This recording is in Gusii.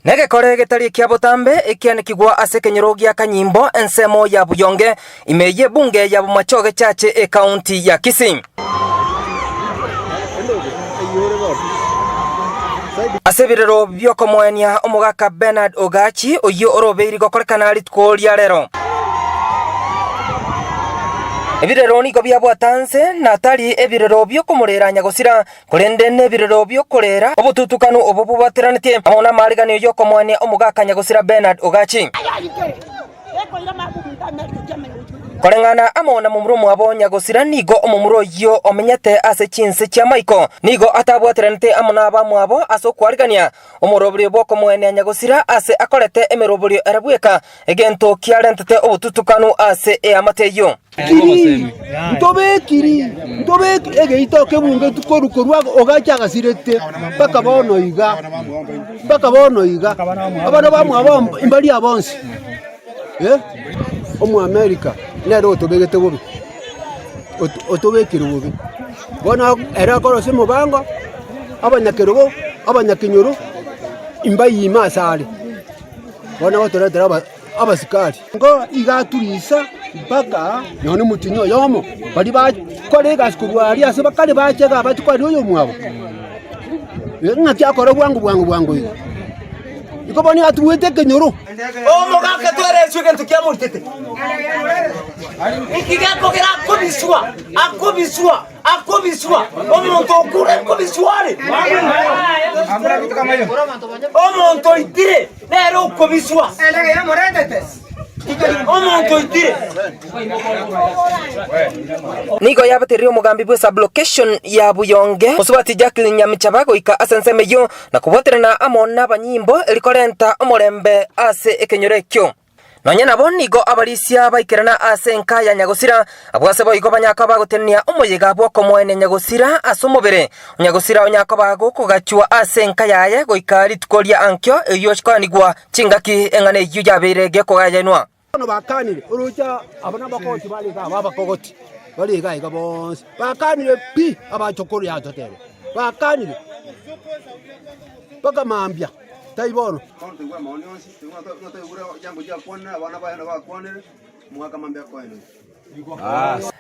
Negekore getari ekia botambe ekianekigwa ase ekenyoro gia Kanyimbo ensemo ya Buyonge ime y'ebunge ya Bomachoge Chache ekaunti ya Kisii. Ase ebirero bi'okomoenia omogaka Bernard Ogachi oyio orobeiri gokorekana rituko ria rero. Ebirero nigo biabwata nse, na tari ebirero bi'okomorera nyagosira, korende nebirero bi'okoreera obotutukanu obwo bobwateranetie amo namaariganio y'okomoenia omogaka nyagosira Bernard Ogachi. Koreng'ana amo na momura omwabo nyagosira nigo omomura oyio omenyete ase chinse chi'amaiko, nigo atabwateranete amo nabamwabo ase okwarigania omoroberio bw'okomoenia nyagosira ase akorete emeroberio ere bweka, egento kiarentete obotutukanu ase eamate eyio. Kiri, ntobekiri, ntobekiri egeito kebunge korwa korwa ogacha agasirete mpaka bono iga, mpaka bono iga. Abana bamwabo mbaria bonsi eh, Omoamerika nere otobegete bobe, otobekire bobe. Bono ere akorosia omobango, abanyakerogo, abanyakenyoro, mbayiime asare, bono agotoretera aba. abasikari. Igo iga aturisa mpaka nonya omotienyi oyomo, baria bakora egasi korwa aria ase bakare bache iga bachia koaria oyomwabo, ng'aki akora bwango bwango bwango iga. Igo bono nigo atuete ekenyoro. Omogaka twereswe egento kiamoritete. Inki gekogera akobiswa, akobiswa, akobiswa, omonto okure nkobiswa are. Omonto oitire Nere okobiswa, omonto oitire. Nigo yabatereire omogambi bwe sub-location ya Buyonge, Mosubati Jacqueline Nyamichaba goika ase ensemo eyio na kobwaterana amo nabanyimbo eri korenta omorembe ase ekenyoro ekio. Nonya nabo nigo abarisia baikerana ase enka ya nyagosira, abwo ase boigo banyakoba bagotenenia omoyega bw'okomoenia nyagosira ase omobere. Nyagosira onyakoba gokogachwa ase enka yaye goika rituko ria ankio, eyio chikoanigwa chingaki eng'ana eyio yabeire gekogayanwa. Bono bakanire oroche aba nabakogoti bare iga aba abakogoti bare iga iga bonsi, bakanire pi abachokoro yatotebia, bakanire mpaka mambia, tai bono. Bono toigwe amaoni onsi, toigure jambo chiakwanire, abana baye nabakwanire, omogaka mambia akoenigwe.